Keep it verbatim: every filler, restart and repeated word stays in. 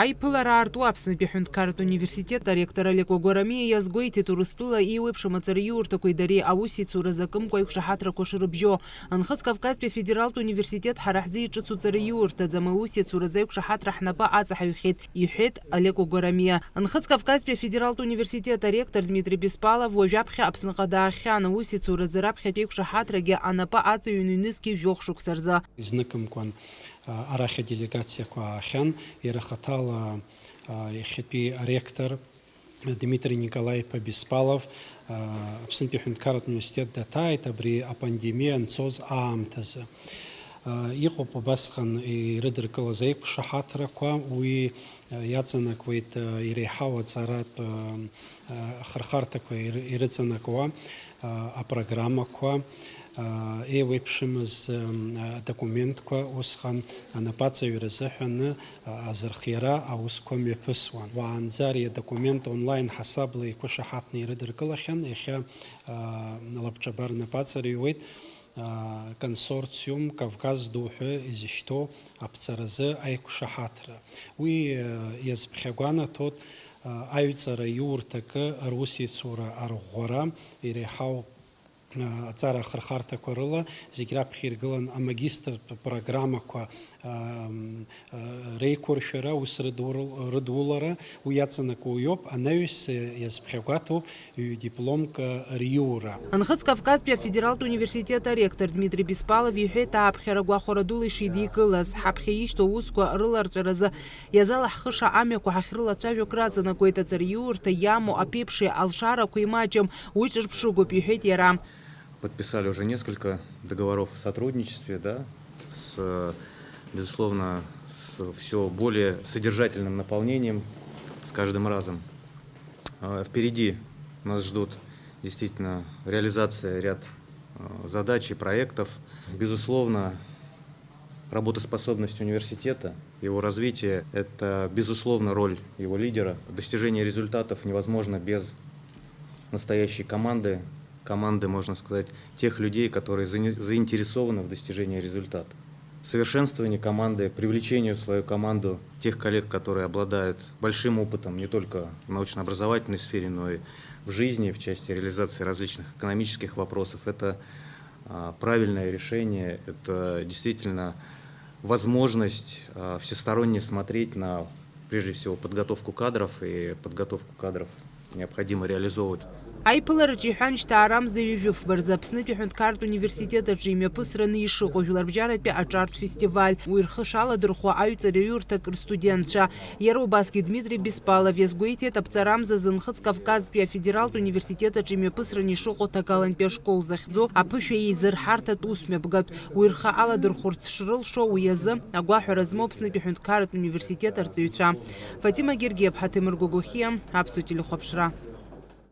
Аиԥылара аарту Аԥснытәи аҳәынҭқарратә университет аректор Олег Гәагәарамиа иазгәеиҭеит Урыстәыла еиуеиԥшым аҵараиурҭақәеи дареи аусеицуразы акымкәа аиқәшаҳаҭрақәа шырыбжьо. Нхыҵ Кавказтәи афедералтә университет ҳара ҳзы иҿыцу ҵараиурҭаӡам, аусеицуразы аиқәшаҳаҭра ҳнапы аҵаҳаҩхьеит, иҳәеит Олег Гәагәарамиа. Нхыҵ Кавказтәи афедералтә университет аректор Дмитри Беспалов уажәаԥхьа Аԥсныҟа даахьан, аусеицуразы раԥхьатәи аиқәшаҳаҭрагьы анапы аҵаҩын ҩнызқьи жәохә шықәса рзы. Изныкымкәан, а, арахь аделегациақәа аахьан, иара хаҭала, а, иахьатәи аректор Дмитрий Николаи-иԥа Беспалов, а, Аԥснытәи аҳәынҭқарратә университет даҭааит абри апандемиа анцоз аамҭазы. А, иҟоуп убасҟан ирыдыркылаз аиқәшаҳаҭрақәа, уи, а, иаҵанакуеит, а, иреиҳау аҵаратә, а, а, ахырхарҭақәа иры-, ирыҵанакуа, а, апрограммақәа, а, еиуеиԥшымыз, м, а, документқәа усҟан анапаҵаҩра азыҳәаны, а, азырхиара аусқәа мҩаԥысуан. Уаанӡа ари адокумент онлайн ҳасабла иқәышаҳаҭны ирыдыркылахьан, иахьа, а, лабҿаба рнапаҵаҩуеит, а, консорциум Кавказ ду ҳәа изышьҭоу аԥҵаразы аиқәшаҳаҭра. Уи, а, иазԥхьагәанаҭоит, а, аҩҵара иурҭакы русеицура арӷәӷәара, иреиҳау, а, аҵара ахырхарҭақәа рыла зегь раԥхьа иргылан амагистртә программақәа, а, м, а, реиқәыршәара, ус рыдур-, рыдулара, уи иаҵанакуа иоуп, анаҩс, а, иазԥхьагәаҭоуп ҩ-дипломк, а, риура. Нхыҵ Кавказтәи афедералтә университет аректор Дмитри Беспалов иҳәеит ааԥхьара гәахәара дула ишидикылаз, ҳаԥхьа ишьҭоу аусқәа рыларҵәаразы иазалаҳхыша амҩақәа ҳахьрылацәажәо акраҵанакуеит, аҵараиурҭа иамоу аԥеиԥши алшарақәа имаҷым, уи ҿырԥшыгоуп, иҳәеит иара. Подписали уже несколько договоров о сотрудничестве, да, с, безусловно, с все более содержательным наполнением с каждым разом. А, впереди нас ждут действительно реализация ряд, а, задач и проектов. Безусловно, работоспособность университета, его развитие — это, безусловно, роль его лидера. Достижение результатов невозможно без настоящей команды, команды, можно сказать, тех людей, которые заинтересованы в достижении результата. Совершенствование команды, привлечение в свою команду тех коллег, которые обладают большим опытом не только в научно-образовательной сфере, но и в жизни, в части реализации различных экономических вопросов, это, а, правильное решение, это действительно возможность, а, всесторонне смотреть на, прежде всего, подготовку кадров, и подготовку кадров необходимо реализовывать. Аиԥылараҿы иҳәан, шьҭа арамза ҩажәи фба рзы Аԥснытәи аҳәынҭқарратә университет аҿы имҩаԥысраны ишыҟоу жәларбжьаратәи аҿартә фестиваль, уи рхы шаладырхәо аҩҵареи аҩурҭак рстудентцәа. Иара убасгьы Дмитри Беспалов иазгәеиҭеит, аԥҵарамзазы Нхыҵ Кавказтәи афедералтә университет аҿы имҩаԥысраны ишыҟоу аҭагалантәи ашкол захьӡу аԥышәа еизырҳарҭатә усмҩаԥгатә. Уи рхы аладырхәырц шрылшо, уи азы агәаҳәара змоу Аԥснытәи аҳәынҭқарратә университет арҵаҩцәа. Фатима Гергиаԥҳа, Ҭемыр Гогохиа, Аԥсуа телехәаԥшра.